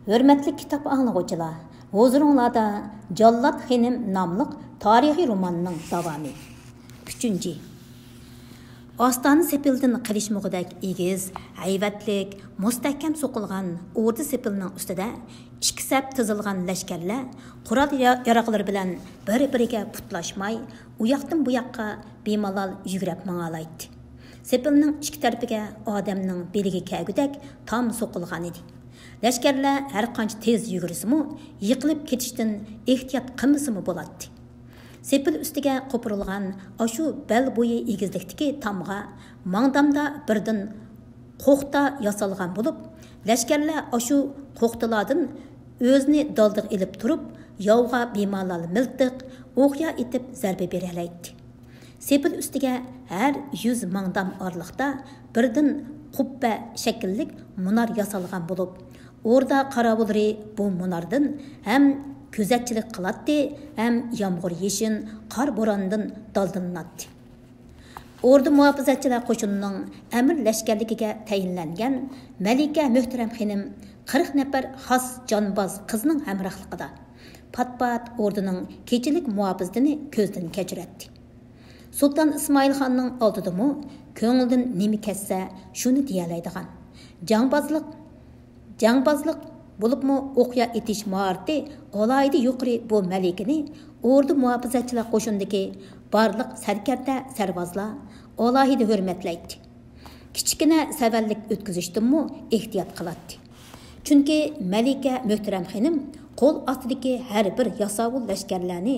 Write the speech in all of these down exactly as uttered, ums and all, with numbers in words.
ھۆرمەتلىك كىتاب ئاڭلىغۇچىلار، ھۇزۇرۇڭلاردا جاللات خېنىم ناملىق تارىخىي روماننىڭ داۋامى. ئۈچىنچى. ئاستانە سېپىلدىن قېلىشمىغۇدەك ئېگىز، ھەيۋەتلىك، مۇستەھكەم سوقۇلغان ئوردا سېپىلنىڭ ئۈستىدە ئىككى سەپ تىزىلغان لەشكەرلەر قورال يا-، ياراغلىرى بىلەن بىر-بىرىگە پۇتلاشماي، ئۇياقتىن بۇياققا بىمالال يۈگرەپ ماڭالايتتى. سېپىلنىڭ ئىككى تەرىپىگە ئادەمنىڭ بېلىگە كەلگۈدەك تام سوقۇلغانىدى. لەشكەرلەر ھەرقانچە تېز يۈگۈرسىمۇ، يىقىلىپ كېتىشتىن ئېھتىيات قىلمىسىمۇ بولاتتى. سېپىل ئۈستىگە قوپۇرۇلغان ئاشۇ بەل بويى ئېگىزلىكتىكى تامغا ماڭدامدا بىردىن قوختا ياسالغان بولۇپ، لەشكەرلەر ئاشۇ قوختىلاردىن ئۆزىنى دالدىغا ئېلىپ تۇرۇپ، ياۋغا بىمالال مىلتىق، ئوقيا ئېتىپ زەربە بېرەلەيتتى. سېپىل ئۈستىگە ھەر يۈز ماڭدام ئارىلىقتا بىردىن قۇببە شەكىللىك مۇنار ياسالغان بولۇپ، ئوردا قاراۋۇللىرى بۇ مۇناردىن ھەم كۆزەتچىلىك قىلاتتى، ھەم يامغۇر-يېشىن، قار-بوراندىن دالدىلىناتتى. ئوردا مۇھاپىزەتچىلەر قوشۇنىنىڭ ئەمىر لەشكەرلىكىگە تەيىنلەنگەن مەلىكە مۆھتەرەم خېنىم قىرىق نەپەر خاس جانباز قىزنىڭ ھەمراھلىقىدا پات-پات ئوردىنىڭ كېچىلىك مۇھاپىزىتىنى كۆزدىن كەچۈرەتتى. سۇلتان ئىسمائىل خاننىڭ ئالدىدىمۇ كۆڭلىدىن نېمە كەتسە، شۇنى دېيەلەيدىغان، جاڭبازلىق، جاڭبازلىق بولۇپمۇ ئوقيا ئېتىش ماھارىتى ئالاھىدە يۇقىرى بۇ مەلىكىنى ئوردا مۇھاپىزەتچىلەر قوشۇنىدىكى بارلىق سەركەردە، سەرۋازلار ئالاھىدە ھۆرمەتلەيتتى. كىچىككىنە سەۋەنلىك ئۆتكۈزۈشتىنمۇ ئېھتىيات قىلاتتى. چۈنكى مەلىكە مۆھتەرەم خېنىم قول ئاستىدىكى ھەر بىر ياساۋۇل لەشكەرلەرنى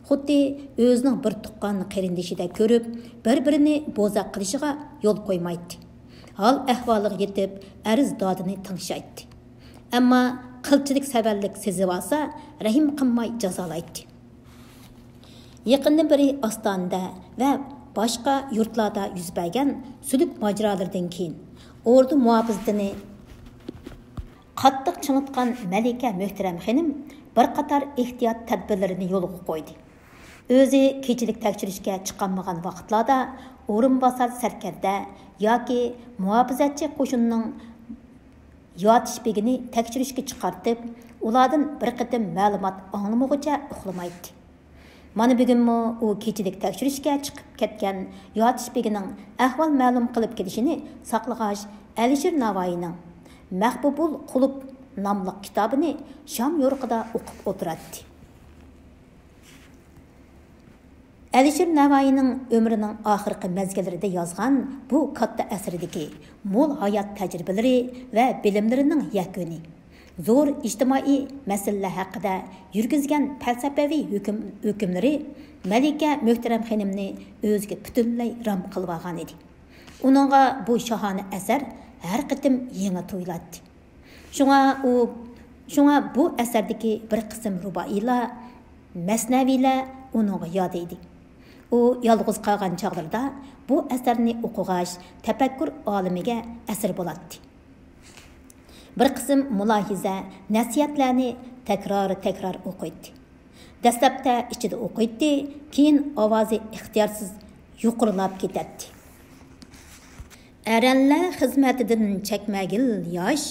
خۇددى ئۆزىنىڭ بىر تۇغقان قېرىندىشىدەك كۆرۈپ، بىر-بىرىنى بوزەك قىلىشىغا يول قويمايتتى. ھال ئەھۋالىغا يېتىپ، ئەرز دادىنى تىڭشايتتى. ئەمما قىلچىلىك سەۋەنلىك سېزىۋالسا، رەھىم قىلماي جازالايتتى. يېقىندىن بېرى ئاستانىدە ۋە باشقا يۇرتلاردا يۈز بەرگەن سۈلۈك ماجىرالىرىدىن كېيىن، ئوردا مۇھاپىزىتىنى قاتتىق چىڭىتقان مەلىكە مۆھتەرەم خېنىم بىر قاتار ئېھتىيات تەدبىرلىرىنى يولغا قويدى. ئۆزى كېچىلىك تەكشۈرۈشكە چىقالمىغان ۋاقىتلاردا ئورۇنباسار سەركەردە ياكى مۇھاپىزەتچى قوشۇننىڭ ياتىش بېگىنى تەكشۈرۈشكە چىقارتىپ، ئۇلاردىن بىر قېتىم مەلۇمات ئاڭلىمىغۇچە ئۇخلىمايتتى. مانا بۈگۈنمۇ ئۇ كېچىلىك تەكشۈرۈشكە چىقىپ كەتكەن ياتىش بېگىنىڭ ئەھۋال مەلۇم قىلىپ كېلىشىنى ساقلىغاچ، ئەلىشىر ناۋايىنىڭ مەھبۇبۇل قۇلۇپ ناملىق كىتابىنى شام يورۇقىدا ئوقۇپ ئولتۇراتتى. ئەلىشىر نەۋائىينىڭ ئۆمرىنىڭ ئاخىرقى مەزگىللىرىدە يازغان بۇ كاتتا ئەسىرىدىكى مول ھايات تەجرىبىلىرى ۋە بىلىملىرىنىڭ يەكۈنى، زور ئىجتىمائىي مەسىلىلەر ھەققىدە يۈرگۈزگەن پەلسەپىۋى ھۆكۈم-، ھۆكۈملىرى مەلىكە مۆھتەرەم خېنىمنى ئۆزىگە پۈتۈنلەي رام قىلىۋالغان ئىدى. ئۇنىڭغا بۇ شاھانە ئەسەر ھەر قېتىم يېڭى تۇيۇلاتتى. شۇڭا ئۇ، شۇڭا بۇ ئەسەردىكى بىر قىسىم رۇبائىيلار، مەسنەۋىلەر ئۇنىڭغا ياد ئىدى. ئۇ يالغۇز قالغان چاغلىرىدا بۇ ئەسەرنى ئوقۇغاچ، تەپەككۇر ئالىمىگە ئەسىر بولاتتى. بىر قىسىم مۇلاھىزە، نەسىھەتلەرنى تەكرار-تەكرار ئوقۇيتتى. دەسلەپتە ئىچىدە ئوقۇيتتى، كېيىن ئاۋازى ئىختىيارسىز يۇقىرىلاپ كېتەتتى. ئەرەنلەر خىزمىتىدىن چەكمەگىل ياش،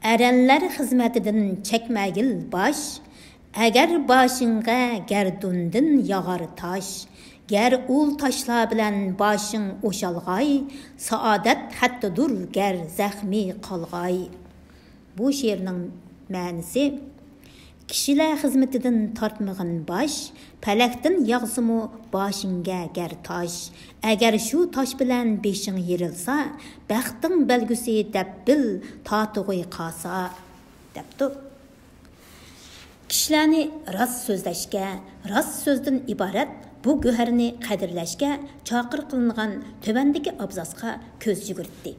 ئەرەنلەر خىزمىتىدىن چەكمەگىل باش، ئەگەر باشىڭغا گەردۇندىن ياغار تاش، گەر ئۇل تاشلار بىلەن باشىڭ ئوشالغاي، سائادەت خەتتىدۇر گەر زەخمى قالغاي. بۇ شېئىرنىڭ مەنىسى، كىشىلەر خىزمىتىدىن تارتمىغىن باش، پەلەكتىن ياغسىمۇ باشىڭگە گەر تاش، ئەگەر شۇ تاش بىلەن بېشىڭ يېرىلسا، بەختىڭ بەلگۈسى دەپ بىل، تاتىغۇي قاسا، دەپتۇ. كىشىلەرنى راست سۆزلەشكە، راست سۆزدىن ئىبارەت بۇ گۆھەرنى قەدىرلەشكە چاقىرىق قىلىنغان تۆۋەندىكى ئابزاسقا كۆز يۈگۈرتتى.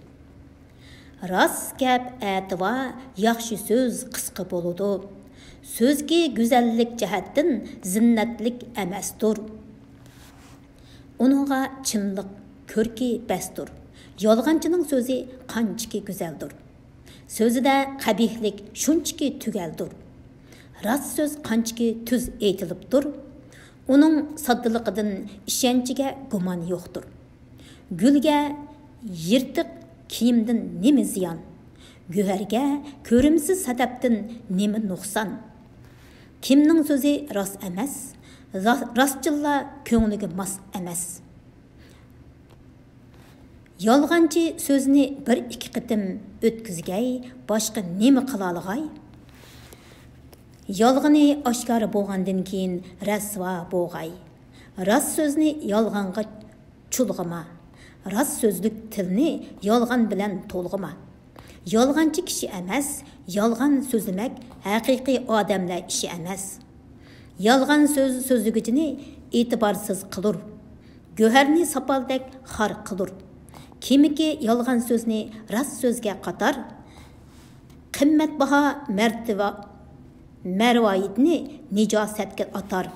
راست گەپ ئەتىۋار، ياخشى سۆز قىسقا بولىدۇ. سۆزكى گۈزەللىك جەھەتتىن زىننەتلىك ئەمەستۇر. ئۇنىڭغا چىنلىق كۆركى بەستۇر. يالغانچىنىڭ سۆزى قانچىكى گۈزەلدۇر. سۆزىدە قەبىھلىك شۇنچىكى تۈگەلدۇر. راست سۆز قانچىكى تۈز ئېيتىلىپتۇر. ئۇنىڭ ساددىلىقىدىن ئىشەنچىگە گۇمان يوقتۇر. گۈلگە يىرتىق كىيىمدىن نېمە زىيان؟ گۆھەرگە كۆرۈمسىز سەدەپتىن نېمە نۇقسان؟ كىمنىڭ سۆزى راست ئەمەس؟ را-، راستچىللار كۆڭلىگە ماس ئەمەس. يالغانچى سۆزنى بىر ئىككى قېتىم ئۆتكۈزگەي، باشقا نېمە قىلالىغاي؟ يالغىنى ئاشكارا بولغاندىن كېيىن رەسۋا بولغاي. راست سۆزنى يالغانغا چۇلغىما. راست سۆزلۈك تىلنى يالغان بىلەن تولغىما. يالغانچى كىشى ئەمەس، يالغان سۆزلىمەك ھەقىقىي ئادەملەر ئىشى ئەمەس. يالغان سۆز سۆزلىگۈچىنى ئېتىبارسىز قىلۇر. گۆھەرنى ساپالدەك خار قىلۇر. كىمكى يالغان سۆزنى راست سۆزگە قاتار، قىممەتباھا مەرتىۋە، مەرۋايىتنى نىجاسەتكە ئاتار.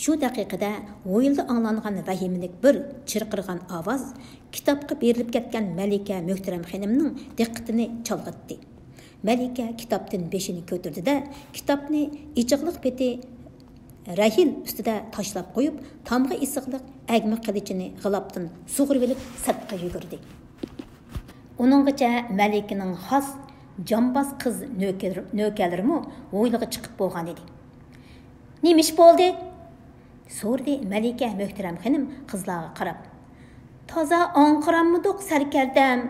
شۇ دەقىقىدە ھويلىدا ئاڭلانغان ۋەھىمىلىك بىر چىرقىرىغان ئاۋاز كىتابقا بېرىلىپ كەتكەن مەلىكە مۆھتەرەم خېنىمنىڭ دىققىتىنى چالغىتتى. مەلىكە كىتابتىن بېشىنى كۆتۈردى-دە، كىتابنى ئېچىقلىق پېتى رەھىل ئۈستىدە تاشلاپ قويۇپ، تامغا ئېسىقلىق ئەگمە قىلىچىنى غىلاپتىن سۇغۇرۇۋېلىپ سىرتقا يۈگۈردى. ئۇنىڭغىچە مەلىكىنىڭ خاس جامباز قىز نۆكەر-، نۆكەرلىرىمۇ ھويلىغا چىقىپ بولغانىدى. «نېمە ئىش بولدى؟» سورىدى مەلىكە مۆھتەرەم خېنىم قىزلارغا قاراپ. «تازا ئاڭقىرالمىدۇق، سەركەردەم!»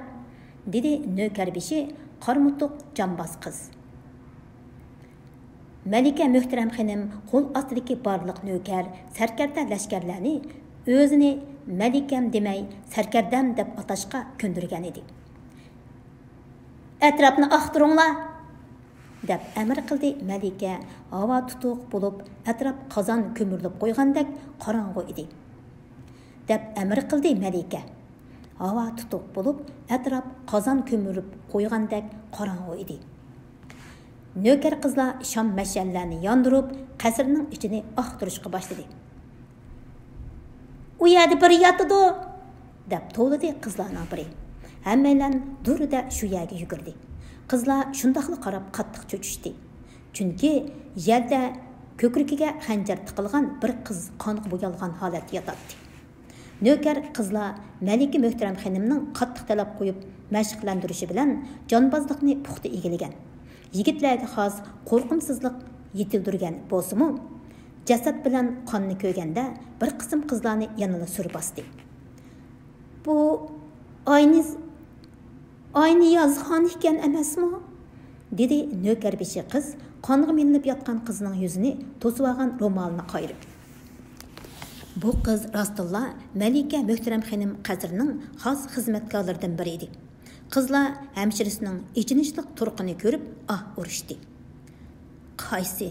دېدى نۆكەر بېشى قارىمۇتۇق جامباز قىز. مەلىكە مۆھتەرەم خېنىم قول ئاستىدىكى بارلىق نۆكەر، سەركەردە لەشكەرلەرنى ئۆزىنى مەلىكەم دېمەي، سەركەردەم دەپ ئاتاشقا كۆندۈرگەنىدى. «ئەتراپنى ئاختۇرۇڭلار!» دەپ ئەمىر قىلدى مەلىكە ھاۋا تۇتۇق بولۇپ، ئەتراپ قازان كۆمۈرۈلۈپ قويغاندەك قاراڭغۇ ئىدى. دەپ ئەمىر قىلدى مەلىكە. ھاۋا تۇتۇق بولۇپ، ئەتراپ قازان كۆمۈرۈپ قويغاندەك قاراڭغۇ ئىدى. نۆكەر قىزلار شام مەشئەللەرنى ياندۇرۇپ، قەسىرنىڭ ئىچىنى ئاختۇرۇشقا باشلىدى. «ئۇ يەردە بىرى ياتىدۇ!» دەپ توۋلىدى قىزلارنىڭ بىرى. ھەممەيلەن دۈررىدە شۇ يەرگە يۈگۈردى. قىزلار شۇنداقلا قاراپ قاتتىق چۆچۈشتى. چۈنكى يەردە كۆكرىكىگە خەنجەر تىقىلغان بىر قىز قانغا بويالغان ھالەتتە ياتاتتى. نۆكەر قىزلار مەلىكە مۆھتەرەم خېنىمنىڭ قاتتىق تەلەپ قويۇپ مەشىقلەندۈرۈشى بىلەن جانبازلىقنى پۇختا ئىگىلىگەن. يىگىتلەرگە خاس قورقۇمسىزلىق يېتىلدۈرگەن بولسىمۇ، جەسەت بىلەن قاننى كۆرگەندە بىر قىسىم قىزلارنى يەنىلا سۈر باستى. «بۇ ئاينى، ئاينىيازخان ئىكەن ئەمەسمۇ؟» دېدى نۆكەر بېشى قىز قانغا مىلىنىپ ياتقان قىزنىڭ يۈزىنى توسۇۋالغان رومالىنى قايرىپ. بۇ قىز راستتىنلا مەلىكە مۆھتەرەم خېنىم قەسرىنىڭ خاس خىزمەتكارلىرىدىن بىرى ئىدى. قىزلار ھەمشىرىسىنىڭ ئېچىنىشلىق تۇرقىنى كۆرۈپ ئاھ ئۇرۇشتى. «قايسى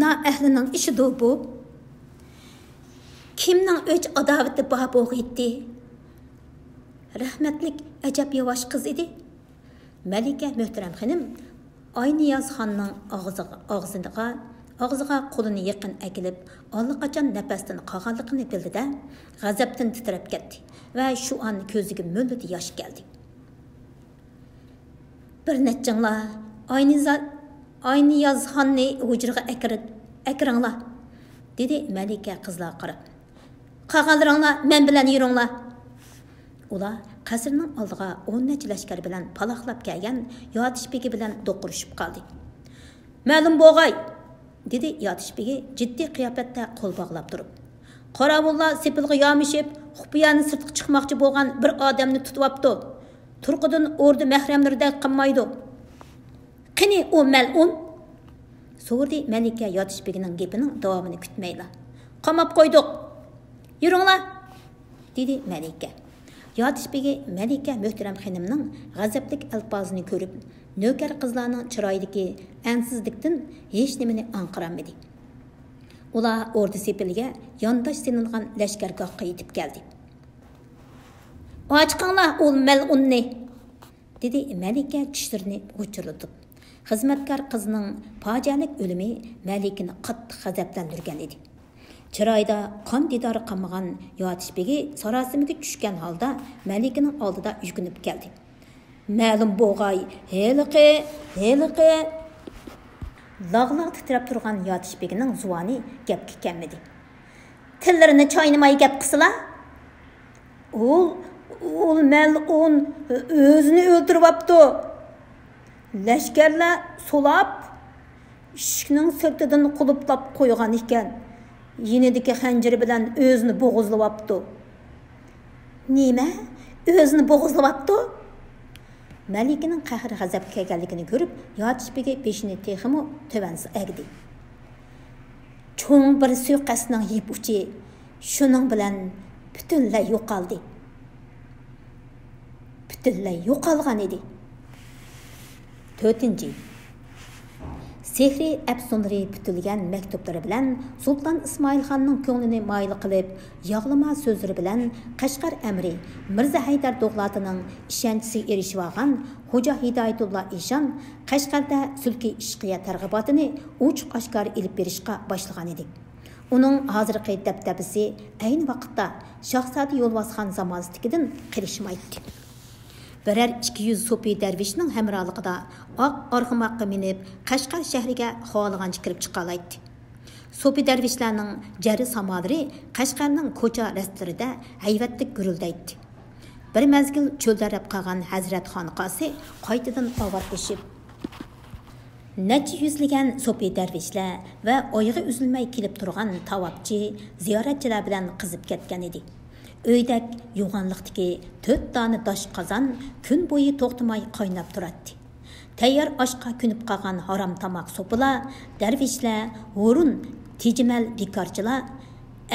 نائەھلىنىڭ ئىشىدۇ بۇ؟ كىمنىڭ ئۆچ ئاداۋىتى بار بولغىيتتى؟ رەھمەتلىك ئەجەب ياۋاش قىز ئىدى.» مەلىكە مۆھتەرەم خېنىم ئاينىيازخاننىڭ ئاغزىغا، ئاغزىغا، ئاغزىغا قولىنى يېقىن ئەكېلىپ، ئاللىقاچان نەپەستىن قالغانلىقىنى بىلدى-دە، غەزەپتىن تىترەپ كەتتى ۋە شۇ ئان كۆزىگە مۆلدۈردە ياش كەلدى. «بىر نەچچىڭلار ئاينىزا-، ئاينىيازخاننى ھۇجرىغا ئەكىر-، ئەكىرىڭلار» دېدى مەلىكە قىزلارغا قاراپ. «قالغانلىرىڭلار مەن بىلەن يۈرۈڭلار.» ئۇلار قەسىرنىڭ ئالدىغا ئون نەچچە لەشكەر بىلەن پالاقلاپ كەلگەن ياتىش بېگى بىلەن دوقۇرۇشۇپ قالدى. «مەلۇم بولغاي!» دېدى ياتىش بېگى جىددىي قىياپەتتە قول باغلاپ تۇرۇپ. «قاراۋۇللار سېپىلغا يامىشىپ، خۇپىيانى سىرتقا چىقماقچى بولغان بىر ئادەمنى تۇتۇۋاپتۇ. تۇرقىدىن ئوردا مەھرەملىرىدەك قىلمايدۇ.» «قېنى ئۇ مەلئۇن؟» سورىدى مەلىكە ياتىش بېگىنىڭ گېپىنىڭ داۋامىنى كۈتمەيلا. «قاماپ قويدۇق. يۈرۈڭلار!» دېدى مەلىكە. ياتىش بېگى مەلىكە مۆھتەرەم خېنىمنىڭ غەزەپلىك ئەلپازىنى كۆرۈپ، نۆكەر قىزلارنىڭ چىرايىدىكى ئەنسىزلىكتىن ھېچنېمىنى ئاڭقىرالمىدى. ئۇلار ئوردا سېپىلگە يانداش سېلىنغان لەشكەرگاھقا يېتىپ كەلدى. «ئاچىقىڭلار ئۇ مەلئۇننى!» دېدى مەلىكە چىشلىرىنى غۇچۇرلىتىپ. خىزمەتكار قىزنىڭ پاجىئەلىك ئۆلۈمى مەلىكىنى قاتتىق غەزەپلەندۈرگەن ئىدى. چىرايىدا قان دىدارى قالمىغان ياتىش بېگى ساراسىمىگە چۈشكەن ھالدا مەلىكىنىڭ ئالدىدا يۈكۈنۈپ كەلدى. «مەلۇم بولغاي، ھېلىقى، ھېلىقى!» لاغ-لاغ تىترەپ تۇرغان ياتىش بېگىنىڭ زۇۋانى گەپكە كەلمىدى. «تىللىرىنى چاينىماي گەپ قىلسىلا!» «ئۇ، ئۇ مەلئۇن ئۆزىنى ئۆلتۈرۈۋاپتۇ.» لەشكەرلەر سولاپ، ئىشىكنىڭ سىرتىدىن قۇلۇپلاپ قويغان ئىكەن. يېنىدىكى خەنجىرى بىلەن ئۆزىنى بوغۇزلىۋاپتۇ. نېمە؟ ئۆزىنى بوغۇزلىۋاپتۇ؟ مەلىكىنىڭ قەھرى غەزەپكە كەلگەنلىكىنى كۆرۈپ، ياتىشپىگى بېشىنى تېخىمۇ تۆۋەن ئەگدى. چوڭ بىر سۇيىقەستنىڭ يىپ ئۇچى شۇنىڭ بىلەن پۈتۈنلەي يوقالدى. پۈتۈنلەي يوقالغان ئىدى. تۆتىنچى، سېھرىي ئەپسۇنلىرى پۈتۈلگەن مەكتۇپلىرى بىلەن سۇلتان ئىسمائىل خاننىڭ كۆڭلىنى مايىل قىلىپ، ياغلىما سۆزلىرى بىلەن قەشقەر ئەمىرى مىرزا ھەيدەر دوغلاتىنىڭ ئىشەنچىسىگە ئېرىشىۋالغان خوجا ھىدايەتۇللا ئىشان قەشقەردە سۈلكى ئىشقىيە تەرغىباتىنى ئوچۇق ئاشكارا ئېلىپ بېرىشقا باشلىغان ئىدى. ئۇنىڭ ھازىرقى دەبدەبىسى ئەينى ۋاقىتتا شاھزادە يولۋاسخان زامانىسىدىكىدىن قېلىشمايتتى. بىرەر ئىككى يۈز سوپى دەرۋىشنىڭ ھەمراھلىقىدا ئاق ئارغىماققا مىنىپ، قەشقەر شەھىرىگە خالىغانچە كىرىپ چىقالايتتى. سوپى دەرۋىشلەرنىڭ جەررى سامالىرى قەشقەرنىڭ كوچا رەستىلىرىدە ھەيۋەتلىك گۈرۈلدەيتتى. بىر مەزگىل چۆلدەرەپ قالغان ھەزرەت خانقاسى قايتىدىن ئاۋاتلىشىپ، نەچچە يۈزلىگەن سوپى دەرۋىشلەر ۋە ئايىغى ئۈزۈلمەي كېلىپ تۇرغان تاۋاپچى زىيارەتچىلەر بىلەن قىزىپ كەتكەن ئىدى. ئۆيدەك يوغانلىقتىكى تۆت دانە داش قازان كۈن بويى توختىماي قايناپ تۇراتتى. تەييار ئاشقا كۆنۈپ قالغان ھارام تاماق سوپىلار، دەرۋىشلەر، ھۇرۇن، تېجىمەل بىكارچىلار،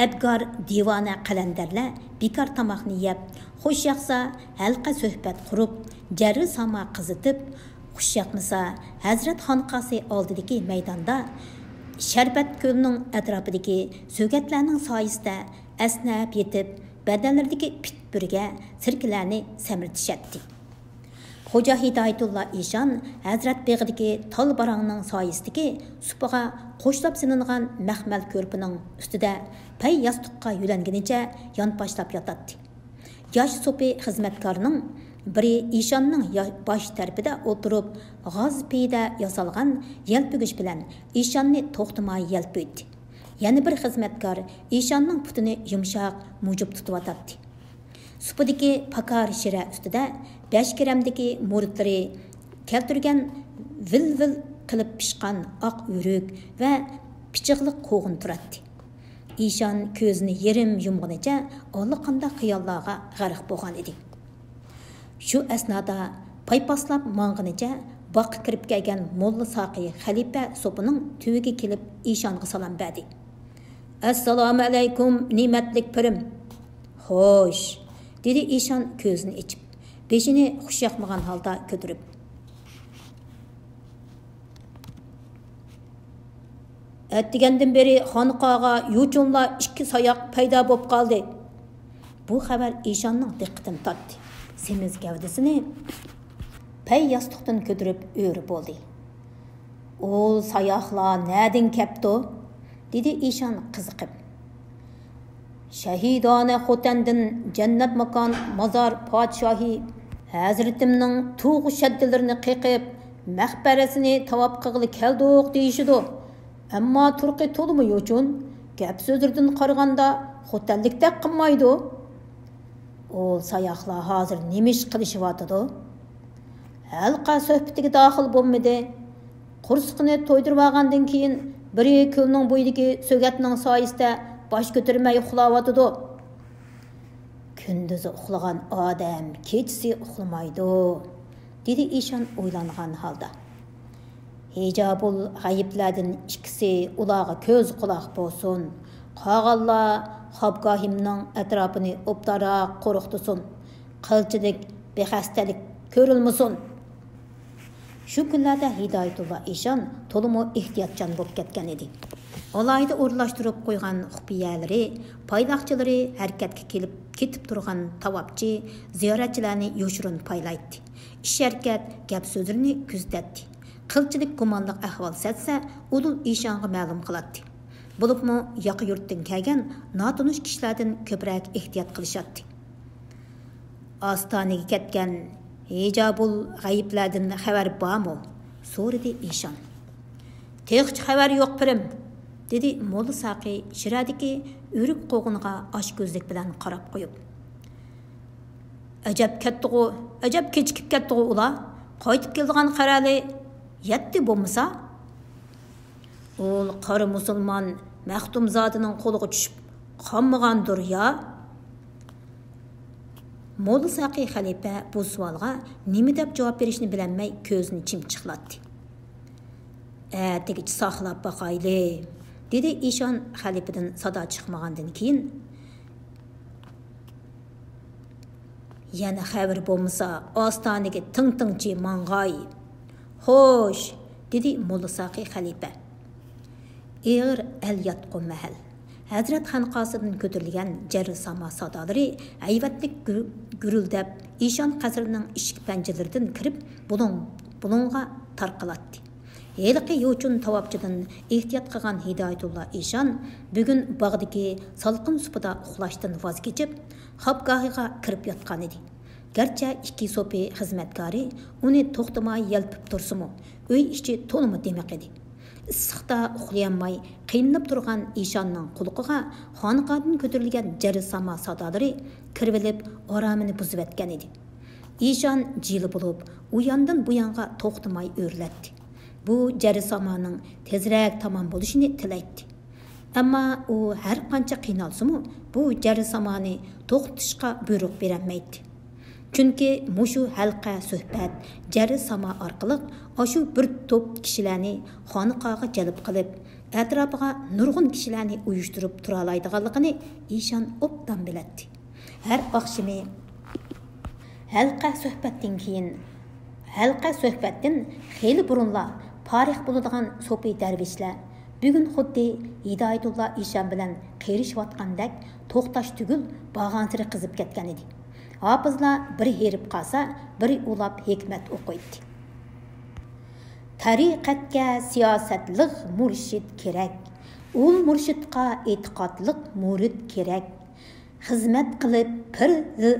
ئەبگار، دىۋانە، قەلەندەرلەر بىكار تاماقنى يەپ، خۇش ياقسا ھەلقە سۆھبەت قۇرۇپ، جەررى ساما قىزىتىپ، خۇش ياقمىسا ھەزرەت خانقاسى ئالدىدىكى مەيداندا، شەربەت كۆلنىڭ ئەتراپىدىكى سۆگەتلەرنىڭ سايىسىدە ئەسنەپ يېتىپ، بەدەنلىرىدىكى پىت بۈرگە سىركىلەرنى سەمرىتىشەتتى. خوجا ھىدايەتۇللا ئىشان ھەزرەت بېغىدىكى تال باراڭنىڭ سايىسىدىكى سۇپىغا قوشلاپ سېلىنغان مەخمەل كۆرپىنىڭ ئۈستىدە پەي ياستۇققا يۆلەنگىنىچە يانپاشلاپ ياتاتتى. ياش سوپى خىزمەتكارنىڭ بىرى ئىشاننىڭ يا-، باش تەرىپىدە ئولتۇرۇپ، غاز پېيىدە ياسالغان يەلپۈگۈچ بىلەن ئىشاننى توختىماي يەلپۈيتتى. يەنە بىر خىزمەتكار ئىشاننىڭ پۇتىنى يۇمشاق مۇجۇپ تۇتۇۋاتاتتى. سۇپىدىكى پاكار شىرە ئۈستىدە بەش گىرەمدىكى مۇرىتلىرى كەلتۈرگەن ۋىل-ۋىل قىلىپ پىشقان ئاق ئۆرۈك ۋە پىچىقلىق قوغۇن تۇراتتى. ئىشان كۆزىنى يېرىم يۇمغىنىچە ئاللىقانداق خىياللارغا غەرق بولغان ئىدى. شۇ ئەسنادا پايپاسلاپ ماڭغىنىچە باغقا كىرىپ كەلگەن موللا ساقى خەلىپە سوپىنىڭ تۈۋىگە كېلىپ ئىشانغا سالام بەردى. «ئەسسالامۇ ئەلەيكۇم، نېمەتلىك پىرىم!» «خوش!» دېدى ئىشان كۆزىنى ئېچىپ، بېشىنى خۇش ياقمىغان ھالدا كۆتۈرۈپ. «ئەتىگەندىن بېرى خانقاغا يوچۇنلار ئىككى ساياق پەيدا بولۇپ قالدى.» بۇ خەۋەر ئىشاننىڭ دىققىتىنى تارتتى. سېمىز گەۋدىسىنى پەي ياستۇقتىن كۆتۈرۈپ ئۆرە بولدى. «ئۇ ساياقلار نەدىن كەپتۇ؟» دېدى ئىشان قىزىقىپ. «شەھىدانە خوتەندىن جەننەت ماكان مازار پادىشاھى ھەزرىتىمنىڭ تۇغ شەددىلىرىنى قېقىپ، مەقبەرىسىنى تاۋاپ قىلغىلى كەلدۇق دېيىشىدۇ. ئەمما تۇرقى تولىمۇ يوچۇن، گەپ سۆزلىرىدىن قارىغاندا خوتەنلىكتەك قىلمايدۇ.» «ئۇ ساياقلار ھازىر نېمە ئىش قىلىشىۋاتىدۇ؟» ھەلقە سۆھبىتىگە داخىل بولمىدى. قورسىقىنى تويدۇرۇۋالغاندىن كېيىن، بىرى كۆلنىڭ بويىدىكى سۆگەتنىڭ سايىسىدە باش كۆتۈرمەي ئۇخلاۋاتىدۇ. «كۈندۈزى ئۇخلىغان ئادەم كېچىسى ئۇخلىمايدۇ»، دېدى ئىشان ئويلانغان ھالدا. «ھىجابۇل غەيىبلەردىن ئىككىسى ئۇلارغا كۆز قۇلاق بولسۇن. قالغانلار خابگاھىمنىڭ ئەتراپىنى ئوبدانراق قورۇقتۇرسۇن. قىلچىلىك بىخەستەلىك كۆرۈلمىسۇن.» شۇ كۈنلەردە ھىدايەتۇللا ئىشان تولىمۇ ئېھتىياتچان بولۇپ كەتكەن ئىدى. ئالاھىدە ئورۇنلاشتۇرۇپ قويغان خۇپىيەلىرى، پايلاقچىلىرى ھەرىكەتكە كېلىپ كېتىپ تۇرغان تاۋاپچى زىيارەتچىلەرنى يوشۇرۇن پايلايتتى. ئىش-ھەرىكەت، گەپ-سۆزلىرىنى كۆزىتەتتى. قىلچىلىك گۇمانلىق ئەھۋال سەزسە، ئۇدۇل ئىشانغا مەلۇم قىلاتتى. بولۇپمۇ ياقا يۇرتتىن كەلگەن ناتونۇش كىشىلەردىن كۆپرەك ئېھتىيات قىلىشاتتى. «ئاستانىگە كەتكەن ھىجابۇل غەيىبلەردىن خەۋەر بارمۇ؟» سورىدى ئىشان. «تېخىچە خەۋەر يوق، پىرىم»، دېدى موللا ساقى شىرەدىكى ئۆرۈك قوغۇنىغا ئاچكۆزلۈك بىلەن قاراپ قويۇپ. «ئەجەب كەتتىغۇ، ئەجەب كېچىكىپ كەتتىغۇ ئۇلار. قايتىپ كېلىدىغان قەرەلى يەتتى بولمىسا، ئۇ قارا مۇسۇلمان مەختۇمزادىنىڭ قولىغا چۈشۈپ قالمىغاندۇر يا؟ موللا ساقى خەلىپە بۇ سوئالغا نېمە دەپ جاۋاب بېرىشنى بىلەلمەي كۆزىنى چىمچىقلاتتى. ئەتىگىچە ساقلاپ باقايلى، دېدى ئىشان خەلىپىدىن سادا چىقمىغاندىن كېيىن. يەنە خەۋىرى بولمىسا، ئاستانىگە تىڭ-تىڭچى ماڭغاي. خوش، دېدى موللا ساقى خەلىپە. ئېغىر ئەل ياتقۇ مەھەل. ھەزرەت خانقاسىدىن كۆتۈرۈلگەن جەررىساما سادالىرى ھەيۋەتلىك گۈر-، گۈرۈلدەپ، ئىشان قەسرىنىڭ ئىشىك پەنجىرىلىرىدىن كىرىپ، بۇلۇڭ-بۇلۇڭغا تارقىلاتتى. ھېلىقى يوچۇن تاۋاپچىدىن ئېھتىيات قىلغان ھىدايەتۇللا ئىشان بۈگۈن باغدىكى سالقىن سۇپىدا ئۇخلاشتىن ۋاز كېچىپ، خاپگاھىغا كىرىپ ياتقانىدى. گەرچە ئىككى سوپى خىزمەتكارى ئۇنى توختىماي يەلپۈپ تۇرسىمۇ، ئۆي ئىچى تولىمۇ دىمىق ئىدى. ئىسسىقتا ئۇخلىيالماي قىينىلىپ تۇرغان ئىشاننىڭ قۇلىقىغا خانىقادىن كۆتۈرۈلگەن جەررىساما سادالىرى كىرىۋېلىپ، ئارامىنى بۇزۇۋەتكەن ئىدى. ئىشان جىلە بولۇپ، ئۇ ياندىن بۇ يانغا توختىماي ئۆرۈلەتتى. بۇ جەررىسامانىڭ تېزرەك تامام بولۇشىنى تىلەيتتى. ئەمما ئۇ ھەر قانچە قىينالسىمۇ، بۇ جەررىسامانى توختىتىشقا بۇيرۇق بېرەلمەيتتى. چۈنكى مۇشۇ ھەلقە سۆھبەت، جەررىساما ئارقىلىق ئاشۇ بىر توپ كىشىلەرنى خانىقاغا جەلپ قىلىپ، ئەتراپىغا نۇرغۇن كىشىلەرنى ئۇيۇشتۇرۇپ تۇرالايدىغانلىقىنى ئىشان ئوبدان بىلەتتى. ھەر ئاخشىمى ھەلقە سۆھبەتتىن كېيىن، ھەلقە سۆھبەتتىن خېلى بۇرۇنلا پارىخ بولىدىغان سوپى دەرۋىشلەر بۈگۈن خۇددى ھىدايەتۇللا ئىشان بىلەن قېرىشىۋاتقاندەك توختاش تۈگۈل بارغانسېرى قىزىپ كەتكەن ئىدى. ھاپىزلار بىرى ھېرىپ قالسا، بىرى ئۇلاپ ھېكمەت ئوقۇيتتى. تەرىقەتكە سىياسەتلىق مۇرشىد كېرەك. ئۇل مۇرشىدقا ئېتىقادلىق مۇرىت كېرەك. خىزمەت قىلىپ پىر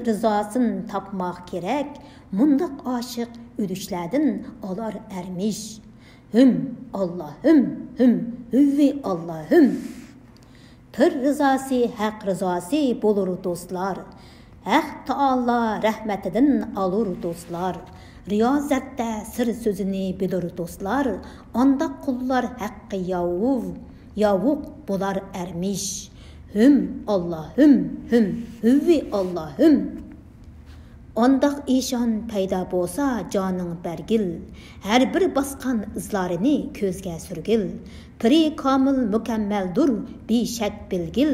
رىزاسىن تاپماق كېرەك. مۇنداق ئاشىق ئۆلۈشلەردىن ئالار ئەرمىش. ھىم، ئاللا، ھىم، ھىم، ھۈۋۋى، ئاللا، ھىم. پىر رىزاسى ھەق رىزاسى بولۇر دوستلار. ھەق تائالا رەھمىتىدىن ئالۇر دوستلار. رىيازەتتە سىر سۆزىنى بىلۇر دوستلار. ئانداق قۇللار ھەققە ياۋۇ-، ياۋۇق بولار ئەرمىش. ھىم، ئاللا، ھىم، ھىم، ھۈۋۋى، ئاللا، ھىم. ئانداق ئىشان پەيدا بولسا جانىڭ بەرگىل، ھەر بىر باسقان ئىزلارىنى كۆزگە سۈرگىل. پىرى كامىل مۇكەممەلدۇر بىشەك بىلگىل،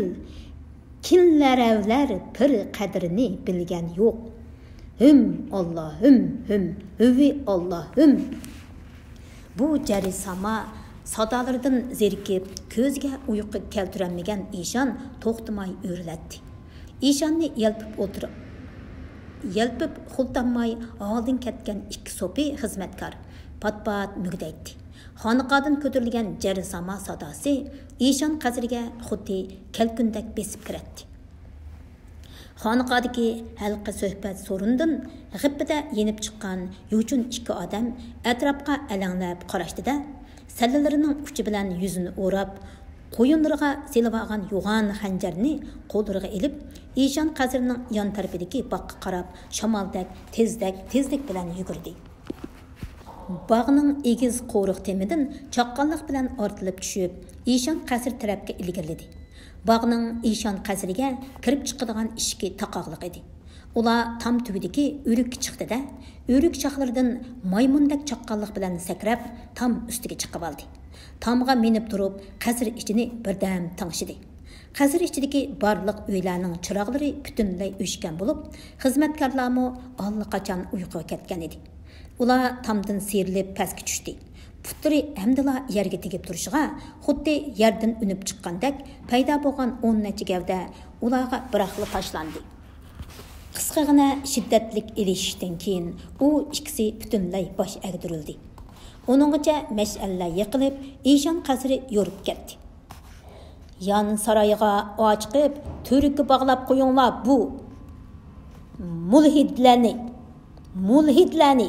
كىنلەرەۋلەر پىر قەدرىنى بىلگەن يوق. ھىم، ئاللا، ھىم، ھىم، ھۈۋۋى، ئاللا، ھىم. بۇ جەررىساما سادالىرىدىن زېرىكىپ، كۆزىگە ئۇيقۇ كەلتۈرەلمىگەن ئىشان توختىماي ئۆرۈلەتتى. ئىشاننى يەلپۈپ ئولتۇر-، يەلپۈپ خۇلتانماي ھالىدىن كەتكەن ئىككى سوپى خىزمەتكار پات-پات مۈگدەيتتى. خانىقادىن كۆتۈرۈلگەن جەررىساما ساداسى ئىشان قەسرىگە خۇددى كەلكۈندەك بېسىپ كىرەتتى. خانىقادىكى ھەلقە سۆھبەت سورۇندىن غىپپىدە يېنىپ چىققان يوچۇن ئىككى ئادەم ئەتراپقا ئەلەڭلەپ قاراشتى-دە، سەللىلىرىنىڭ ئۇچى بىلەن يۈزىنى ئوراپ، قويۇنلىرىغا سېلىۋالغان يوغان خەنجەرنى قوللىرىغا ئېلىپ، ئىشان قەسرىنىڭ يان تەرىپىدىكى باغقا قاراپ شامالدەك تېزدەك، تېزلىك بىلەن يۈگۈردى. باغنىڭ ئېگىز قورۇق تېمىدىن چاققانلىق بىلەن ئارتىلىپ چۈشۈپ، ئىشان قەسرى تەرەپكە ئىلگىرىلىدى. باغنىڭ ئىشان قەسرىگە كىرىپ چىقىدىغان ئىشىكى تاقاقلىق ئىدى. ئۇلار تام تۈۋىدىكى ئۆرۈككە چىقتى-دە، ئۆرۈك شاخلىرىدىن مايمۇندەك چاققانلىق بىلەن سەكرەپ، تام ئۈستىگە چىقىۋالدى. تامغا مىنىپ تۇرۇپ، قەسىر ئىچىنى بىردەم تىڭشىدى. قەسىر ئىچىدىكى بارلىق ئۆيلەرنىڭ چىراغلىرى پۈتۈنلەي ئۆچكەن بولۇپ، خىزمەتكارلارمۇ ئاللىقاچان ئۇيقۇغا كەتكەن ئىدى. ئۇلار تامدىن سىيرىلىپ پەسكە چۈشتى. پۇتلىرى ئەمدىلا يەرگە تېگىپ تۇرۇشىغا، خۇددى يەردىن ئۈنۈپ چىققاندەك پەيدا بولغان ئون نەچچە گەۋدە ئۇلارغا بىراقلا تاشلاندى. قىسقىغىنە شىددەتلىك ئېلىشىشتىن كېيىن ئۇ ئىككىسى پۈتۈنلەي باش ئەگدۈرۈلدى. ئۇنىڭغىچە مەشئەللەر يېقىلىپ، ئىشان قەسرى يورۇپ كەتتى. يان سارايغا ئاچىقىپ، تۈۋرۈككە باغلاپ قويۇڭلار بۇ مۇلھىدلەرنى، مۇلھىدلەرنى،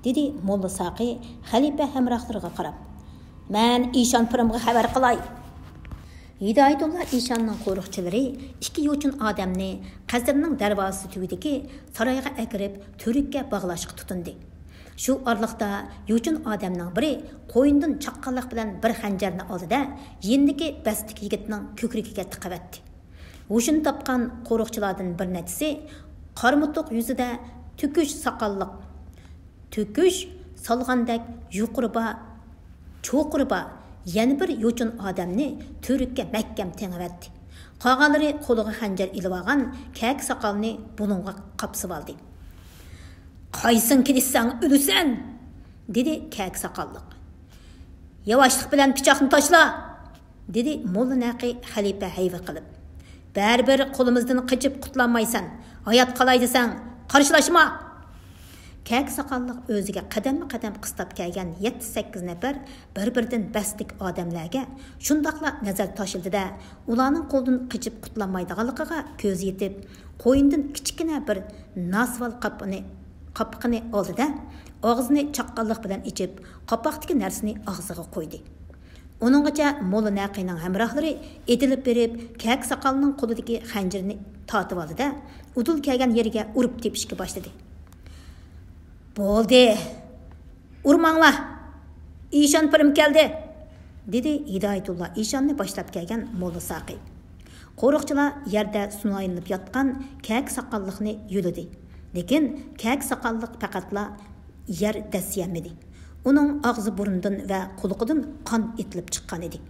دېدى موللا ساقى خەلىپە ھەمراھلىرىغا قاراپ. مەن ئىشان پىرىمغا خەۋەر قىلاي. ھىدايەتۇللا ئىشاننىڭ قورۇقچىلىرى ئىككى يوچۇن ئادەمنى قەسىرنىڭ دەرۋازىسى تۈۋىدىكى سارايغا ئەكىرىپ، تۈۋرۈككە باغلاشقا تۇتۇندى. شۇ ئارىلىقتا يوچۇن ئادەمنىڭ بىرى قوينىدىن چاققانلىق بىلەن بىر خەنجەرنى ئالدى-دە، يېنىدىكى بەستىك يىگىتنىڭ كۆكرىكىگە تىقىۋەتتى. ھوشىنى تاپقان قورۇقچىلاردىن بىر نەچچىسى قارىمۇتۇق يۈزىدە تۈكۈش ساقاللىق، تۈكۈش سالغاندەك يۇقىرى بار، چوقۇرى بار يەنە بىر يوچۇن ئادەمنى تۈۋرۈككە مەھكەم تېڭىۋەتتى. قالغانلىرى قولىغا خەنجەر ئېلىۋالغان كەكە ساقالنى بۇلۇڭغا قاپسىۋالدى. «قايسىڭ كېلىشسەڭ ئۆلىسەن!» دېدى كەكە ساقاللىق. «ياۋاشلىق بىلەن پىچاقنى تاشلا!» دېدى موللا نەقى خەلىپە ھەيۋە قىلىپ. «بەرىبىر قولىمىزدىن قېچىپ قۇتۇلالمايسەن. ھايات قالاي دېسەڭ، قارشىلاشما!» كەكە ساقاللىق ئۆزىگە قەدەممۇ قەدەم قىستاپ كەلگەن يەتتە سەككىز نەپەر بىر-بىرىدىن بەستىك ئادەملەرگە شۇنداقلا نەزەر تاشلىدى-دە، ئۇلارنىڭ قولىدىن قېچىپ قۇتۇلالمايدىغانلىقىغا كۆزى يېتىپ، قوينىدىن كىچىككىنە بىر ناسۋال قاپىقىنى، قاپىقىنى ئالدى-دە، ئاغزىنى چاققانلىق بىلەن ئېچىپ، قاپاقتىكى نەرسىنى ئاغزىغا قويدى. ئۇنىڭغىچە موللا نەقىنىڭ ھەمراھلىرى ئېتىلىپ بېرىپ، كەكە ساقالنىڭ قولىدىكى خەنجىرىنى تارتىۋالدى-دە، ئۇدۇل كەلگەن يېرىگە ئۇرۇپ تېپىشكە باشلىدى. «بولدى، ئۇرماڭلار، ئىشان پىرىم كەلدى!» دېدى ھىدايەتۇللا ئىشاننى باشلاپ كەلگەن موللا ساقى. قورۇقچىلار يەردە سۇنايلىنىپ ياتقان كەكە ساقاللىقنى يۆلىدى. لېكىن كەكە ساقاللىق پەقەتلا يەر دەسسىيەلمىدى. ئۇنىڭ ئاغزى بۇرنىدىن ۋە قۇلىقىدىن قان ئېتىلىپ چىققان ئىدى.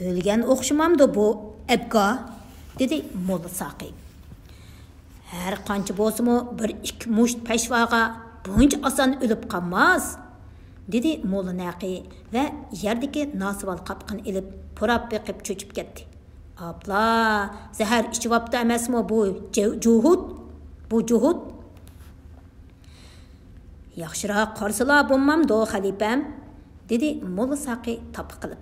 «ئۆلگەن ئوخشىمامدۇ بۇ ئەبگا؟» دېدى موللا ساقى. «ھەر قانچە بولسىمۇ، بىر ئىككى مۇشت پەشۋاغا بۇنچە ئاسان ئۆلۈپ قالماس!» دېدى موللا نەقى ۋە يەردىكى ناسىۋال قاپىقىنى ئېلىپ، پۇراپ بېقىپ چۆچۈپ كەتتى. «ئاپلا، زەھەر ئىچىۋاپتۇ ئەمەسمۇ بۇ جە-، جۇھۇت؟ بۇ جۇھۇت؟» «ياخشىراق قارىسىلا بولمامدۇ، خەلىپەم؟» دېدى موللا ساقى تاپا قىلىپ.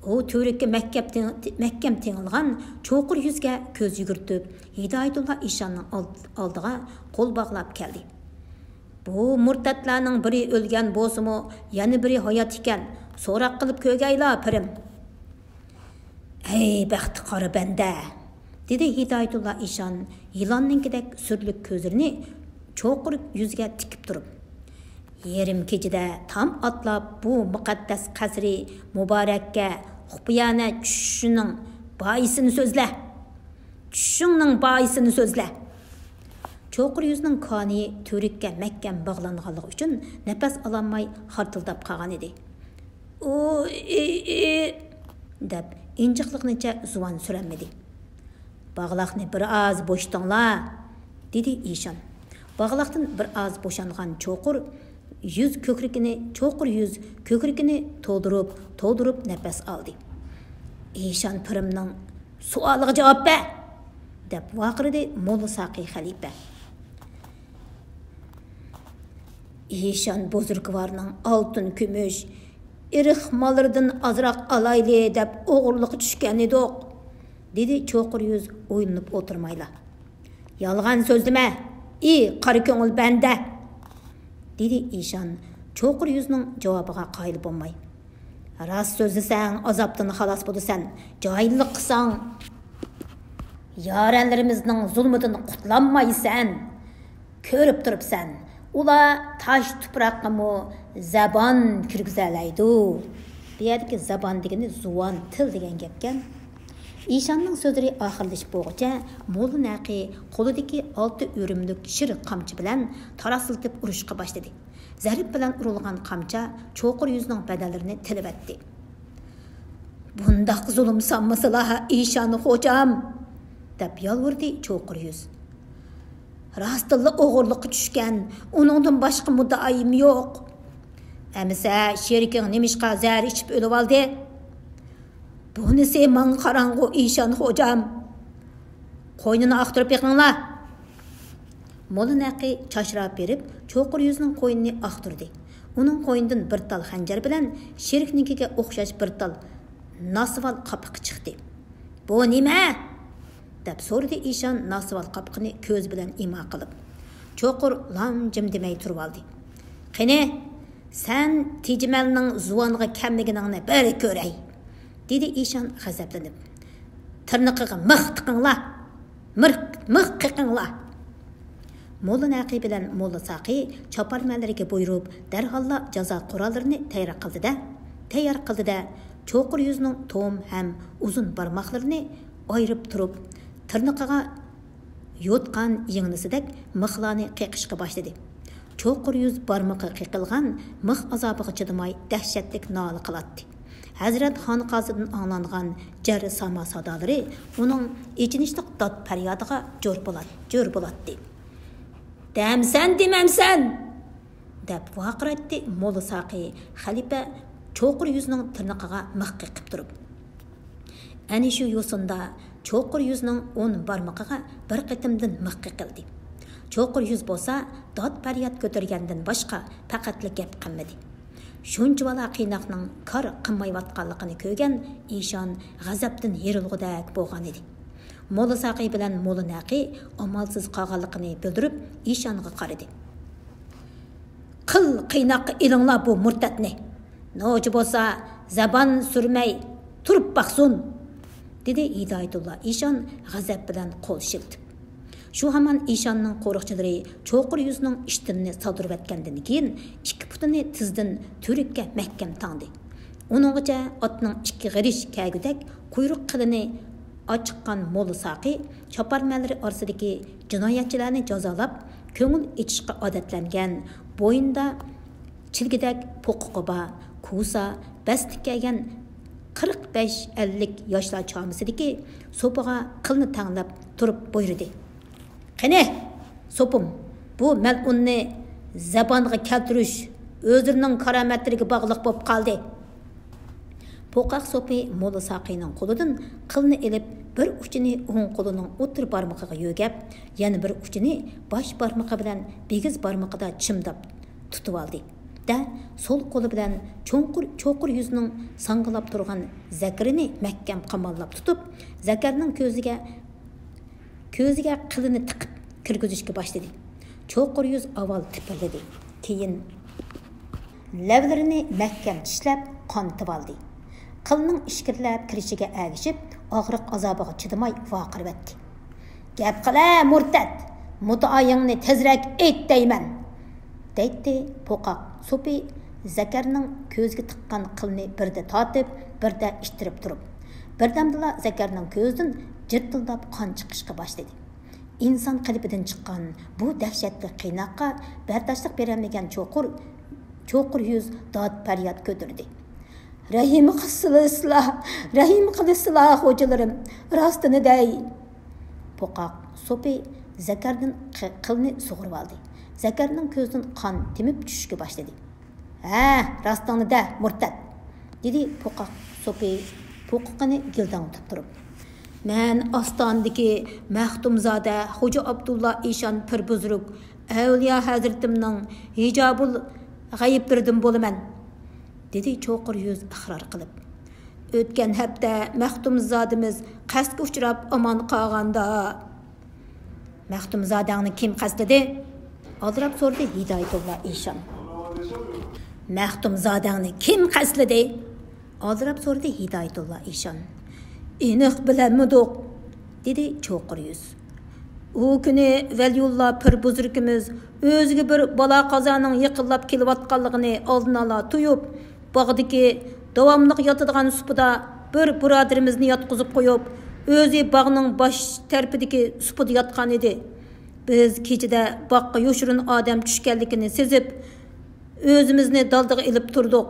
ئۇ تۈۋرۈككە مەھكەم تېڭ-، مەھكەم تېڭىلغان چوقۇر يۈزگە كۆز يۈگۈرتۈپ، ھىدايەتۇللا ئىشاننىڭ ئالد-، ئالدىغا قول باغلاپ كەلدى. «بۇ مۇرتەتلەرنىڭ بىرى ئۆلگەن بولسىمۇ، يەنە بىرى ھايات ئىكەن، سوراق قىلىپ كۆرگەيلا، پىرىم.» «ئەي بەختى قارا بەندە!» دېدى ھىدايەتۇللا ئىشان يىلاننىڭكىدەك سۈرلۈك كۆزلىرىنى چوقۇر يۈزگە تىكىپ تۇرۇپ. «يېرىم كېچىدە تام ئاتلاپ بۇ مۇقەددەس قەسرى مۇبارەككە خۇپىيانە چۈشۈشۈڭنىڭ بايىسىنى سۆزلە! چۈشۈشۈڭنىڭ بايىسىنى سۆزلە!» چوقۇر يۈزنىڭ كانىيى تۈۋرۈككە مەھكەم باغلانغانلىقى ئۈچۈن نەپەس ئالالماي خارتىلداپ قالغان ئىدى. «ئۇ، ئى، ئى!» دەپ ئىنجىقلىغىنىچە زۇۋان سۈرەلمىدى. «باغلاقنى بىر ئاز بوشىتىڭلار!» دېدى ئىشان. باغلاقتىن بىر ئاز بوشانغان چوقۇر يۈز كۆكرىكىنى، چوقۇر يۈز كۆكرىكىنى تولدۇرۇپ، تولدۇرۇپ نەپەس ئالدى. «ئىشان پىرىمنىڭ سوئالىغا جاۋاب بەر!» دەپ ۋارقىرىدى موللا ساقى خەلىپە. «ئىشان بۇزرۇكۋارنىڭ ئالتۇن، كۈمۈش، ئېرىق ماللىرىدىن ئازراق ئالايلى دەپ ئوغرىلىققا چۈشكەن ئىدۇق»، دېدى چوقۇر يۈز ئويلىنىپ ئولتۇرمايلا. «يالغان سۆزلىمە، ئى قارا كۆڭۈل بەندە!» دېدى ئىشان چوقۇر يۈزنىڭ جاۋابىغا قايىل بولماي. «راست سۆزلىسەڭ، ئازابتىن خالاس بولىسەن، جاھىللىق قىلساڭ، يارەنلىرىمىزنىڭ زۇلمىدىن قۇتۇلالمايسەن. كۆرۈپ تۇرۇپسەن، ئۇلار تاش تۇپراققىمۇ زەبان كىرگۈزەلەيدۇ.» بۇ يەردىكى زەبان دېگىنى زۇۋان، تىل دېگەن گەپكەن. ئىشاننىڭ سۆزلىرى ئاخىرلىشىپ بولغۇچە، موللا نەقى قولىدىكى ئالتە ئۆرۈملۈك شىر قامچا بىلەن تاراسلىتىپ ئۇرۇشقا باشلىدى. زەرب بىلەن ئۇرۇلغان قامچا چوقۇر يۈزنىڭ بەدەنلىرىنى تىلىۋەتتى. «بۇنداق زۇلۇم سالمىسىلا، ئىشان خوجام!» دەپ يالۋۇردى چوقۇر يۈز. «راستتىنلا ئوغرىلىققا چۈشكەن، ئۇنىڭدىن باشقا مۇددىئايىم يوق.» «ئەمىسە شېرىكىڭ نېمىشقا زەھەر ئىچىپ ئۆلۈۋالدى؟» «بۇنىسى ماڭا قاراڭغۇ، ئىشان خوجام! قوينىنى ئاختۇرۇپ بېقىڭلار!» موللا نەقى چاچراپ بېرىپ، چوقۇر يۈزنىڭ قوينىنى ئاختۇردى. ئۇنىڭ قوينىدىن بىر تال خەنجەر بىلەن شېرىكنىڭكىگە ئوخشاش بىر تال ناسۋال قاپىقى چىقتى. «بۇ نېمە؟» دەپ سورىدى ئىشان ناسۋال قاپىقىنى كۆزى بىلەن ئىما قىلىپ. چوقۇر لام-جىم دېمەي تۇرۇۋالدى. «قېنى، سەن تېجىمەلنىڭ زۇۋانغا كەلمىگىنىڭنى بىر كۆرەي!» دېدى ئىشان غەزەپلىنىپ. «تىرنىقىغا مىخ تىقىڭلار! مىخ، مىخ قېقىڭلار!» موللا نەقى بىلەن موللا ساقى چاپارمەنلىرىگە بۇيرۇپ، دەرھاللا جازا قوراللىرىنى تەييار قىلدى-دە، تەييار قىلدى-دە، چوقۇر يۈزنىڭ توم ھەم ئۇزۇن بارماقلىرىنى ئايرىپ تۇرۇپ، تىرنىقىغا يوتقان يىڭنىسىدەك مىخلارنى قېقىشقا باشلىدى. چوقۇر يۈز بارمىقى قېقىلغان مىخ ئازابىغا چىدىماي دەھشەتلىك نالە قىلاتتى. ھەزرەت خانىقاسىدىن ئاڭلانغان جەررى ساما سادالىرى ئۇنىڭ ئېچىنىشلىق داد پەريادىغا جور بولات-، جور بولاتتى. «دەمسەن، دېمەمسەن!» دەپ ۋارقىرايتتى موللا ساقى خەلىپە چوقۇر يۈزنىڭ تىرنىقىغا مىخ قېقىپ تۇرۇپ. ئەنە شۇ يوسۇندا چوقۇر يۈزنىڭ ئون بارمىقىغا بىر قېتىمدىن مىخ قېقىلدى. چوقۇر يۈز بولسا داد پەرياد كۆتۈرگەندىن باشقا پەقەتلا گەپ قىلمىدى. شۇنچىۋالا قىيناقنىڭ كار قىلمايۋاتقانلىقىنى كۆرگەن ئىشان غەزەپتىن يېرىلغۇدەك بولغانىدى. موللا ساقى بىلەن موللا نەقى ئامالسىز قالغانلىقىنى بىلدۈرۈپ ئىشانغا قارىدى. «قىل قىيناققا ئېلىڭلار بۇ مۇرتەتنى! نوچى بولسا زەبان سۈرمەي تۇرۇپ باقسۇن!» دېدى ھىدايەتۇللا ئىشان غەزەپ بىلەن قول شىلتىپ. شۇ ھامان ئىشاننىڭ قورۇقچىلىرى چوقۇر يۈزنىڭ ئىشتىنىنى سالدۇرۇۋەتكەندىن كېيىن، ئىككى پۇتىنى تىزدىن تۈۋرۈككە مەھكەم تاڭدى. ئۇنىڭغىچە ئاتنىڭ ئىككى غېرىش كەگۈدەك قۇيرۇق قىلىنى ئاچىققان موللا ساقى چاپارمەنلىرى ئارىسىدىكى جىنايەتچىلەرنى جازالاپ، كۆڭۈل ئېچىشقا ئادەتلەنگەن، بوينىدا چىلگىدەك پوقۇقى بار، كوسا، بەستە كىيگەن قىرىق بەش ئەللىك ياشلار چامىسىدىكى سوپىغا قىلنى تەڭلەپ تۇرۇپ بۇيرۇدى. «قېنى، سوپۇم، بۇ مەلئۇننى زەبانغا كەلتۈرۈش ئۆزلىرىنىڭ كارامەتلىرىگە باغلىق بولۇپ قالدى.» پوقاق سوپى موللا ساقىنىڭ قولىدىن قىلنى ئېلىپ، بىر ئۇچىنى ئوڭ قولىنىڭ ئوتتۇرا بارمىقىغا يۆگەپ، يەنە بىر ئۇچىنى باش بارمىقى بىلەن بىگىز بارمىقىدا چىمداپ تۇتۇۋالدى-دە، سول قولى بىلەن چوڭقۇر، چوقۇر يۈزنىڭ ساڭگىلاپ تۇرغان زەكىرىنى مەھكەم قاماللاپ تۇتۇپ، زەكەرنىڭ كۆزىگە، كۆزىگە قىلىنى تىقىپ كىرگۈزۈشكە باشلىدى. چوقۇر يۈز ئاۋۋال تىپىرلىدى، كېيىن لەۋلىرىنى مەھكەم چىشلەپ قانىتىۋالدى. قىلنىڭ ئىچكىرىلەپ كىرىشىگە ئەگىشىپ، ئاغرىق ئازابىغا چىدىماي ۋارقىرىۋەتتى. «گەپ قىلە، مۇرتەت! مۇددىئايىڭنى تېزرەك ئېيت دەيمەن!» دەيتتى پوقاق سوپى زەكەرنىڭ كۆزىگە تىققان قىلنى بىردە تارتىپ، بىردە ئىتتىرىپ تۇرۇپ. بىردەمدىلا زەكەرنىڭ كۆزىدىن جىرتىلداپ قان چىقىشقا باشلىدى. ئىنسان قېلىپىدىن چىققان بۇ دەھشەتلىك قىيناققا بەرداشلىق بېرەلمىگەن چوقۇر، چوقۇر يۈز داد پەرياد كۆتۈردى. «رەھىم قىلسىلا، رەھىم قىلسىلا، خوجىلىرىم، راستىنى دەي!» پوقاق سوپى زەكەردىن قى-، قىلنى سۇغۇرۇۋالدى. زەكەرنىڭ كۆزىدىن قان تېمىپ چۈشۈشكە باشلىدى. «ھە، راستىڭنى دە، مۇرتەت!» دېدى پوقاق سوپى پوقىقىنى گىلداڭلىتىپ تۇرۇپ. «مەن ئاستانىدىكى مەختۇمزادە خوجا ئابدۇللا ئىشان پىر بۇزرۇك ئەۋلىيا ھەزرىتىمنىڭ ھىجابۇل غەيىبلىرىدىن بولىمەن.» دېدى چوقۇر يۈز ئىقرار قىلىپ. «ئۆتكەن ھەپتە مەختۇمزادىمىز قەستكە ئۇچراپ ئامان قالغاندا.» «مەختۇمزادەڭنى كىم قەستلىدى؟» ئالدىراپ سورىدى ھىدايەتۇللا ئىشان. «مەختۇمزادەڭنى كىم قەستلىدى؟» ئالدىراپ سورىدى ھىدايەتۇللا ئىشان. «ئېنىق بىلەلمىدۇق»، دېدى چوقۇر يۈز. «ئۇ كۈنى ۋەلىيۇللا پىر بۇزرۇكىمىز ئۆزىگە بىر بالا قازانىڭ يېقىنلاپ كېلىۋاتقانلىقىنى ئالدىنئالا تۇيۇپ، باغدىكى داۋاملىق ياتىدىغان سۇپىدا بىر بۇرادىرىمىزنى ياتقۇزۇپ قويۇپ، ئۆزى باغنىڭ باش تەرىپىدىكى سۇپىدا ياتقان ئىدى. بىز كېچىدە باغقا يوشۇرۇن ئادەم چۈشكەنلىكىنى سېزىپ، ئۆزىمىزنى دالدىغا ئېلىپ تۇردۇق.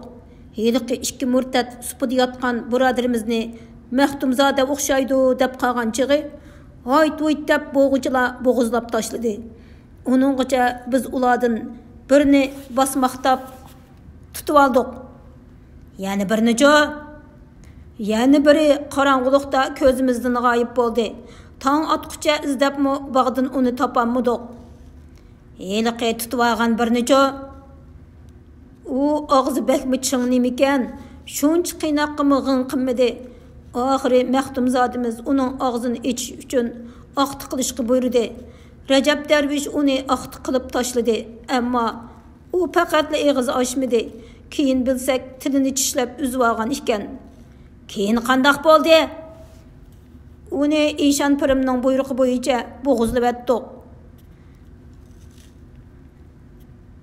ھېلىقى ئىككى مۇرتەت سۇپىدا ياتقان بۇرادىرىمىزنى مەختۇمزادە ئوخشايدۇ دەپ قالغان چېغى، ھايت-ھۇيت دەپ بوغۇچىلار بوغۇزلاپ تاشلىدى. ئۇنىڭغىچە بىز ئۇلاردىن بىرنى باسماقتاپ تۇتۇۋالدۇق. يەنە بىرنىچۇ؟ يەنە بىرى قاراڭغۇلۇقتا كۆزىمىزدىن غايىب بولدى. تاڭ ئاتقۇچە ئىزدەپمۇ باغدىن ئۇنى تاپالمىدۇق. ھېلىقى تۇتۇۋالغان بىرنىچۇ؟» ئۇ ئاغزى بەكمۇ چىڭ نېمىكەن، شۇنچە قىيناققىمۇ غىڭ قىلمىدى. ئاخىرى مەختۇمزادىمىز ئۇنىڭ ئاغزىنى ئېچىش ئۈچۈن ئاختا قىلىشقا بۇيرۇدى. رەجەپ دەرۋىش ئۇنى ئاختا قىلىپ تاشلىدى، ئەمما ئۇ پەقەتلا ئېغىز ئاچمىدى. كېيىن بىلسەك، تىلىنى چىشلەپ ئۈزۈۋالغان ئىكەن. «كېيىن قانداق بولدى؟» «ئۇنى ئىشان پىرىمنىڭ بۇيرۇقى بويىچە بوغۇزلىۋەتتۇق.»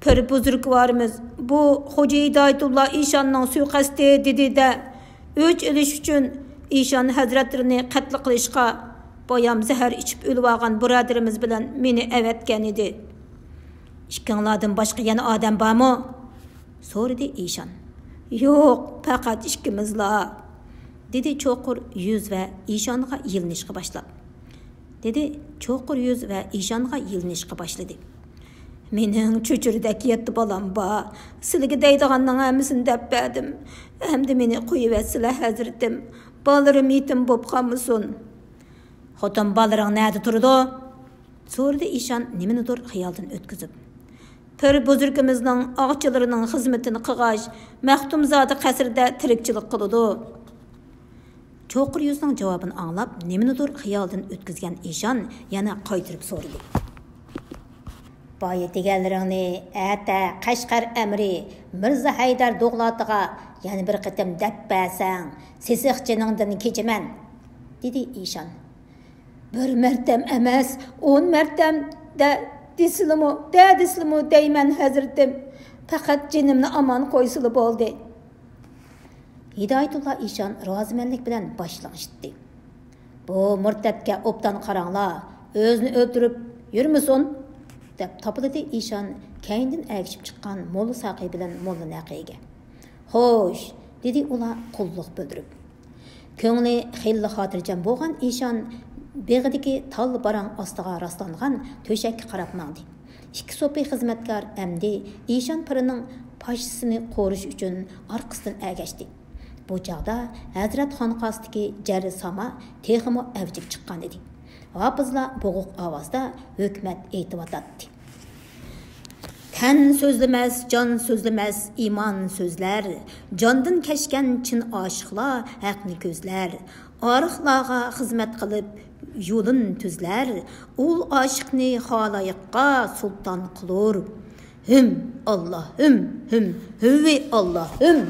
پىر بۇزرۇكۋارىمىز، بۇ خوجا ھىدايەتۇللا ئىشاننىڭ سۇيىقەستى، دېدى-دە، ئۆچ ئېلىش ئۈچۈن ئىشان ھەزرەتلىرىنى قەتل قىلىشقا بايام زەھەر ئىچىپ ئۆلۈۋالغان بۇرادىرىمىز بىلەن مېنى ئەۋەتكەن ئىدى. ئىككىڭلاردىن باشقا يەنە ئادەم بارمۇ؟ سورىدى ئىشان. يوق، پەقەت ئىككىمىزلا، دېدى چوقۇر يۈز ۋە ئىشانغا يېلىنىشقا باشلاپ. دېدى چوقۇر يۈز ۋە ئىشانغا يېلىنىشقا باشلىدى. مېنىڭ چۆچۈرىدەك يەتتە بالام بار. سىلىگە دەيدىغاننىڭ ھەممىسىنى دەپ بەردىم. ئەمدى مېنى قويۇۋەتسىلە، ھەزرىتىم. بالىلىرىم يېتىم بوپ قالمىسۇن. خوتۇن بالىلىرىڭ نەدە تۇرىدۇ؟ سورىدى ئىشان نېمىنىدۇر خىيالدىن ئۆتكۈزۈپ. پىر بۇزرۇكىمىزنىڭ ئاغىچىلىرىنىڭ خىزمىتىنى قىلغاچ، مەختۇمزادە قەسرىدە تىرىكچىلىك قىلىدۇ. چوقۇر يۈزنىڭ جاۋابىنى ئاڭلاپ، نېمىنىدۇر خىيالدىن ئۆتكۈزگەن ئىشان يەنە قايتۇرۇپ سورىدى. بايا دېگەنلىرىڭنى ئەتە قەشقەر ئەمىرى مىرزا ھەيدەر دوغلاتىغا يەنە بىر قېتىم دەپ بەرسەڭ، سېسىق جېنىڭدىن كېچىمەن، دېدى ئىشان. بىر مەرتەم ئەمەس، ئون مەرتەم دە دېسىلىمۇ، دە دېسىلىمۇ دەيمەن، ھەزرىتىم. پەقەت جېنىمنى ئامان قويسىلا بولدى. ھىدايەتۇللا ئىشان رازىمەنلىك بىلەن باش لىڭشىتتى. بۇ مۇرتەتكە ئوبدان قاراڭلار، ئۆزىنى ئۆلتۈرۈپ يۈرمىسۇن، دەپ تاپىلىدى ئىشان كەينىدىن ئەگىشىپ چىققان موللا ساقى بىلەن موللا نەقىگە. خوش، دېدى ئۇلار قۇللۇق بىلدۈرۈپ. كۆڭلى خېلىلا خاتىرجەم بولغان ئىشان بېغىدىكى تال باراڭ ئاستىغا راسلانغان تۆشەككە قاراپ ماڭدى. ئىككى سوپى خىزمەتكار ئەمدى ئىشان پىرىنىڭ پاشىسىنى قورۇش ئۈچۈن ئارقىسىدىن ئەگەشتى. بۇ چاغدا ھەزرەت خانقاسىدىكى جەررى ساما تېخىمۇ ئەۋجىگە چىققان ئىدى. ھاپىزلار بوغۇق ئاۋازدا ھۆكمەت ئېيتىۋاتاتتى. تەن سۆزلىمەس، جان سۆزلىمەس، ئىمان سۆزلەر. جاندىن كەچكەن چىن ئاشىقلار ھەقنى كۆزلەر. ئارىقلارغا خىزمەت قىلىپ يولىنى تۈزلەر. ئۇل ئاشىقنى خالايىققا سۇلتان قىلۇر. ھىم، ئاللا، ھىم، ھىم، ھىۋى، ئاللا، ھىم.